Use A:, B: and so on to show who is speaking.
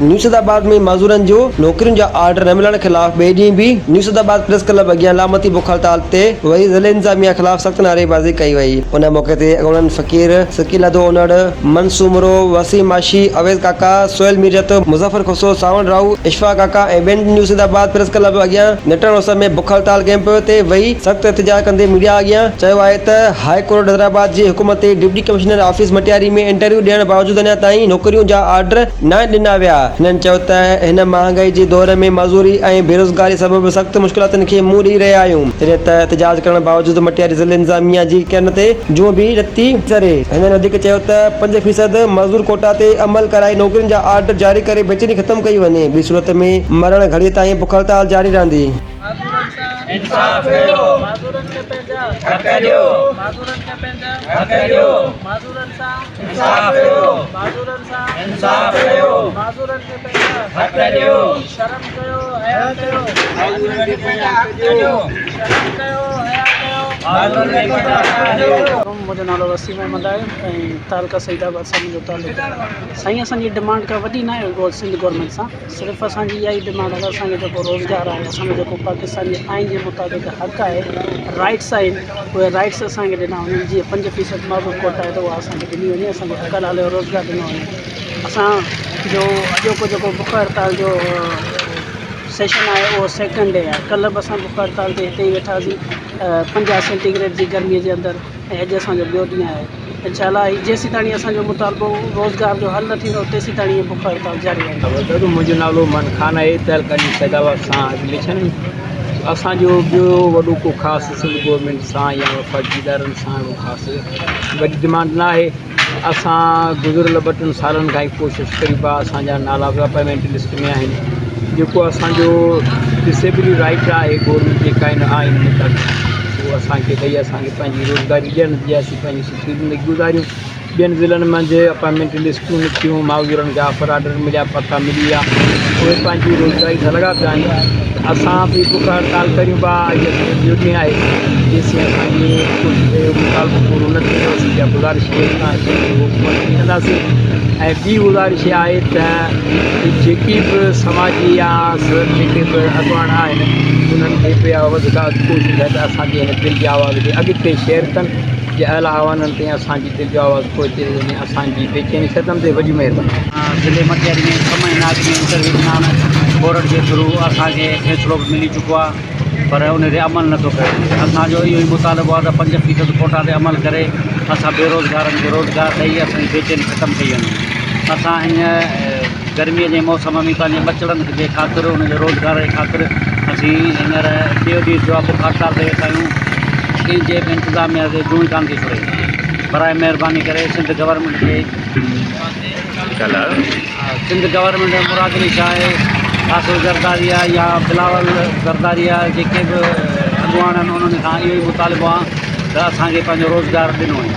A: نيوسيدآباد ۾ معذورن جو نوڪرين جا آرڊر نه ملڻ خلاف ٻئي ڏينهن به نيوسيدآباد پريس ڪلب اڳيان علامتي بک هڙتال تي ويهي ضلعي انتظاميا خلاف سخت نعريبازي ڪئي وئي. ان موقعي تي اڳواڻن فقير سڪيلڌو انڙ، من سومرو، وسيم ماشي، اويس ڪاڪا، سهيل ميرجت، مظفر کوسو، سانوڻ راهو، اشفاق ڪاڪا ۽ ٻين نيوسيدآباد پريس ڪلب اڳيان نٽهڻ اس ۾ بک هڙتال ڪئمپ تي ويهي سخت احتجاج ڪندي ميڊيا اڳيان چيو آهي ته هاء ڪورٽ حيدرآباد جي حڪم تي deputy commissioner office Matiari ۾ interview ڏيڻ باوجود اڃا تائين نوڪريون جا آرڊر ناهن ڏنا ويا. هنن چيو ته هن مهانگائي جي دور ۾ معذوري ۽ بيروزگاري سبب سخت مشڪلاتن کي منهن ڏئي رهيا آهيون، جڏهن ته احتجاج ڪرڻ باوجود مٽياري ضلعي انتظاميا جي ڪن تي جونء به نٿي چري. هنن وڌيڪ چيو ته 5% معذور ڪوٽا تي عمل ڪرائي نوڪرين جا آرڊر جاري ڪري بيچيني ختم ڪئي وڃي، ٻي صورت ۾ مرڻ گهڙي تائين بک هڙتال جاري رهندي.
B: معذورن سان انصاف ڪيو معذورن کي پنهنجا حق ڏيو معذورن کي پنهنجا حق ڏيو معذورن سان انصاف ڪيو معذورن سان انصاف ڪيو معذورن کي پنهنجا حق ڏيو شرم ڪيو حيا ڪيو معذورن کي پنهنجا حق ڏيو شرم ڪيو حيا ڪيو معذورن کي پنهنجا حق ڏيو.
C: منهنجو نالو وسيم احمد آهي ۽ تعلقه سعيد آباد سان منهنجو تعلق آهي. سائين اسان جي ڊمانڊ ڪا وڏي ناهي سنڌ گورنمينٽ سان. صرف اسان جي اها ئي ڊمانڊ آهي ته اسان کي جيڪو روزگار آهي اسان جو جيڪو پاڪستان جي آئين جي مطابق حق آهي رائٽس آهن اهي رائٽس اسان کي ڏنا وڃن جيئن 5% معذور ڪوٽا آهي ته اها اسان کي ڏني وڃي اسان کي حق حلال جو روزگار ڏنو وڃي اسان جو اڄوڪو جيڪو بک هڙتال جو سيشن آهي اهو سيڪنڊ ڊي آهي ڪلهه به اسان بک هڙتال تي هتي ئي ويٺا هئاسين 50 سينٽي گريڊ جي گرمي جي اندر ۽ اڄ اسان جو ٻيو ڏينهن آهي انشاء الله هي جيسيتاڻي اسان جو مطالبو روزگار جو حل نه ٿيندو تيسيتاڻي هي بک هڙتال جاري رهندي.
D: دادو منهنجو نالو من خان آهي تعلقه نيو سيد آباد سان رليشن اسان جو ٻيو وڏو ڪو خاص سنڌ گورنمينٽ سان يا وفاقي ادارن سان ڪو خاص وڏي ڊمانڊ نه آهي اسان گذريل ٻه ٽن سالن کان ئي ڪوشش ڪريون پيا اسان جا نالا به اپائنٽمينٽ لسٽ ۾ آهن جيڪو اسان جو ڊسيبلي رائٽ آهي گورنمينٽ جي ڪائن آئين مطابق اهو اسان کي ڏئي اسان کي پنهنجي روزگاري ڏين جي اسين پنهنجي سٺي زندگي گذاريون. ٻين ضلعن منجهه اپائنٽمينٽ لسٽون نڪتيون، معذورن کي آفر آرڊر مليا، پتا ملي ويا، اهي پنهنجي روزگاري سان لڳا پيا آهن. اسان به بک هڙتال ڪريون پيا، اڄ اسان جو ٻيو ڏينهن آهي، جيسين اسان جي ڪجهه به مطالبو پورو نه ٿيندو اسين اها گذارش حڪومت کي ڪنداسين ۽ ٻي گذارش اها آهي ته جيڪي به سماجي يا جيڪي به اڳواڻ آهن انهن کي به اها وڌ کان وڌ ڪوشش آهي ته اسان جي هن دل جي آواز کي اڳتي شيئر ڪن. جي اعليٰ ايوانن تائين اسان جي دل جو آواز پهچي وڃي اسان جي بيچيني ختم ٿئي وڏي مهرباني.
E: ضلعي مٽياري ۾ ڇهه مهينا اڳ ۾ انٽرويو ڏنا آهن بورڊ جي ٿرو اسان کي فيصلو به ملي چڪو آهي پر ان تي عمل نٿو ڪيو وڃي اسان جو اهو ئي مطالبو آهي ته 5% ڪوٽا تي عمل ڪري اسان بيروزگارن کي روزگار ڏئي اسان جي بيچيني ختم ڪئي وڃي اسان هن گرمي جي موسم ۾ پنهنجي ٻچڙن جي خاطر انهن جي روزگار جي خاطر اسين هينئر ٻيو ڏينهن ٿيو آهي بک هڙتال تي ويٺا آهيون ڪنهن جي به انتظاميا تي جون ئي ڪانه ٿي ڇڙي براء مهرباني ڪري سنڌ گورنمينٽ کي سنڌ گورنمينٽ ۾ مراد علي شاهه آهي آصف زرداري آهي يا بلاول زرداري آهي جيڪي به اڳواڻ آهن انهن کان اهو ئي مطالبو آهي ته اسانکي پنهنجو روزگار ڏنو وڃي.